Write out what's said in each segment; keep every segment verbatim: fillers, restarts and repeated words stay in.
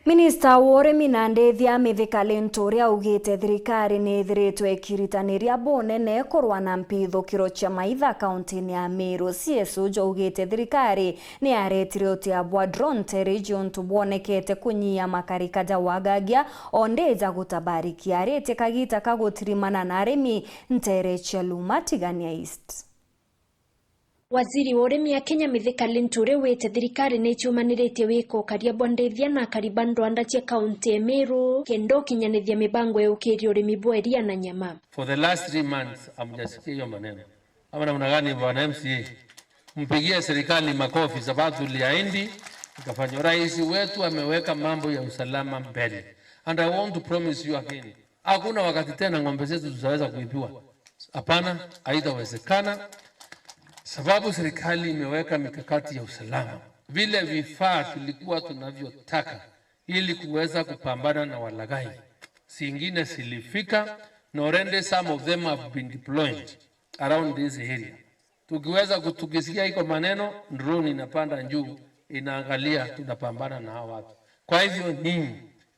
Minista wa urimi na ndithia Mithika Linturi augite thirikari ni ithiritwe ikiritaniria bunene kurwa na mpithukiro cia maitha kauntini ya Meru. C S O jaugite thirikari ni yaretire utia bwa drone terrage untu bwonekete kunyia makarika ja wagagia o ndi ja gutabariki. Aritie kagita ka gutirimana na arimi ntere cia Luma Tigania East. Waziri wa urimi a Kenya Mithika Linturi wite thirikari ni ciumaniritie wika ukaria bwa ndithia na akari ba ndwanda cia kaunti ya Meru kenda ukinyanithia mibango ya ukiria urimi bwa iria na nyama. For the last three months, hamjasikia hiyo maneno. Ama namna gani, bwana M C A? Mpigie serikali makofi, sababu tuliahidi ikafanywa. Rais wetu ameweka mambo ya usalama mbele. And I want to promise you again, hakuna wakati tena ng'ombe zetu zitaweza kuibiwa. Hapana, haitawezekana, sababu serikali imeweka mikakati ya usalama. Vile vifaa tulikuwa tunavyotaka ili kuweza kupambana na walaghai, zingine zilifika, na already some of them have been deployed around this area. Tukiweza ku-, tukisikia iko maneno, drone inapanda juu, inaangalia, tunapambana na hao watu. Kwa hivyo, nyinyi,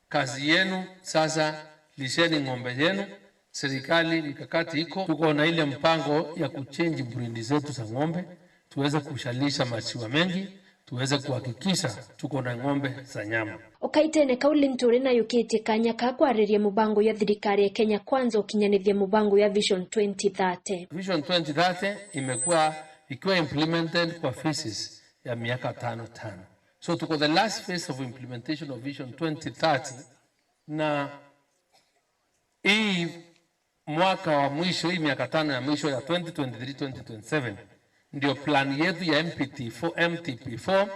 kazi yenu sasa, lisheni ng'ombe yenu. Serikali, mikakati iko, tuko na ile mpango ya kuchange breed zetu za ng'ombe, tuweze kushalisha maziwa mengi, tuweze kuhakikisha tuko na ng'ombe za nyama. O kaitene kau, Linturi nayukitie kanya ka kwariria mubango ya thirikari ya Kenya Kwanza ukinyanithia mubango ya Vision twenty thirty. Vision twenty thirty imekuwa ikiwa implemented kwa phases ya miaka tano tano. So tuko the last phase of implementation of Vision twenty thirty, na hii mwaka wa mwisho, hii miaka tano ya mwisho ya twenty twenty-three, twenty twenty-seven, ndio plan yetu ya M P T four, M T P four,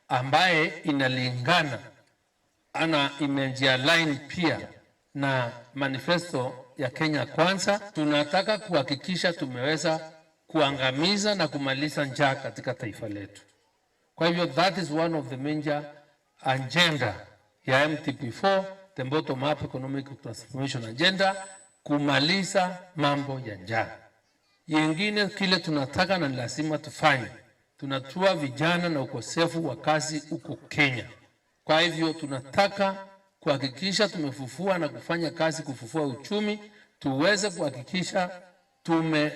ambaye inalingana ana imejia line pia na manifesto ya Kenya Kwanza. Tunataka kuhakikisha tumeweza kuangamiza na kumaliza njaa katika taifa letu. Kwa hivyo, that is one of the major agenda ya M T P four, the bottom up economic transformation agenda, kumaliza mambo ya njaa. Yengine kile tunataka na ni lazima tufanye, tunatua vijana na ukosefu wa kazi huko Kenya. Kwa hivyo, tunataka kuhakikisha tumefufua na kufanya kazi kufufua uchumi, tuweze kuhakikisha tume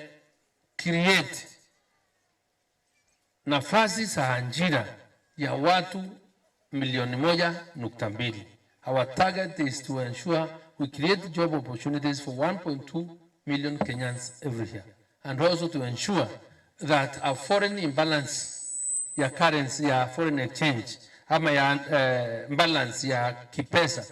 create nafasi za ajira ya watu milioni moja nukta mbili. Our target is to ensure we create job opportunities for one point two million Kenyans every year, and also to ensure that a foreign imbalance ya currency, ya foreign exchange, ama ya, eh, balance ya kipesa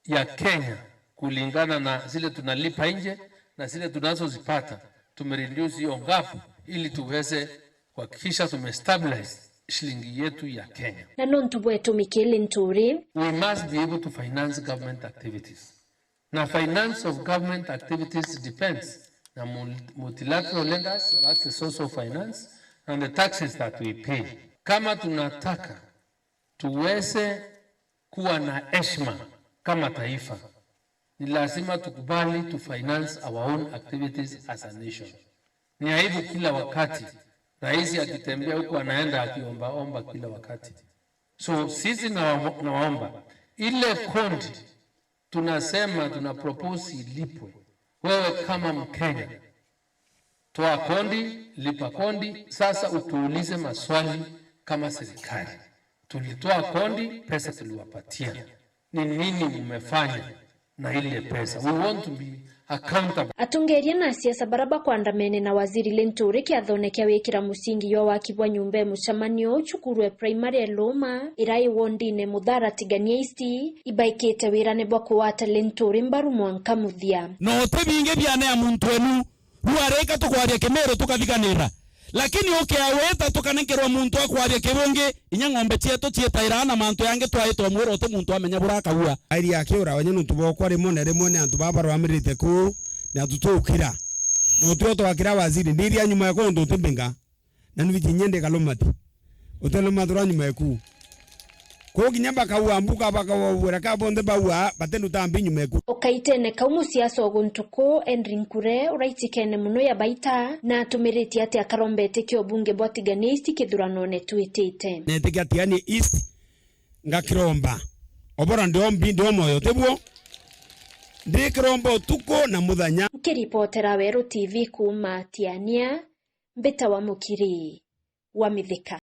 ya Kenya kulingana na zile tunalipa nje na zile tunazozipata, tumereduce hiyo gap ili tuweze kuhakikisha tumestabilize shilingi yetu ya Kenya. Na nontu bwetu Mikili Nturi, we must be able to finance government activities. Na finance of government activities depends na mul-, multilateral lenders, that's the source of finance, and the taxes that we pay. Kama tunataka tuweze kuwa na heshima kama taifa, ni lazima tukubali to finance our own activities as a nation. Ni aibu kila wakati rais akitembea huku anaenda akiombaomba kila wakati. So sisi nawa-, nawaomba, ile kondi tunasema tuna propose ilipwe, wewe kama Mkenya, toa kondi, lipa kondi. Sasa utuulize maswali kama serikali. Tulitoa kondi, pesa tuliwapatia. Ni nini mmefanya na ile pesa? We want to be accountable. Atongeria na asiasa bara bakwandamene na Waziri Linturi kiathone kia wikira musingi jwa waki bwa nyumba ya mucemanio au cukuru ya primary ya Luma, irai wondine Muthara Tigania East, ibaikite wirane bwa kugwata Linturi mbaru mwanka muthia. Na uti bingi biane ya muntu enu. Riu arika tukwaria Kimiru tukathiganira. Lakini ukiawita tukanenkerwa muntu akwaria kibungi, inya ng'ombe cietu ciitairaa na mantu yangi twaitwa mwira uti muntu amenya burakagua. Airi akiura wenye nuntu bokwa rimwe na rimwe ni antu baba barwamirite kuu, ni antu tukira. Na utio twakira waziri, ndiria nyuma ya kundu utimbinga. Na nubiji nyende kalumati. Utelumati rwa nyuma eku. Kuu kinya bakaua mbuka, bakaua wira ka bonthe baua, batenduta mbi nyuma eku. Ukaitene kau musiasa o guntu kuu, Henry Nkure, uraitikene mono ya baita, na atumiritie ati akarombete kia ubunge bwa Tigania East kithuranone twitite. Netikia Tigania East, ngakiromba. Obora ndi o mbi, ndi o moyo, tibwo? Ndi kiromba utuku na muthenya. Nkiripotera Weru T V kuuma Tiania, mbitawa Mukiri wa Mithika.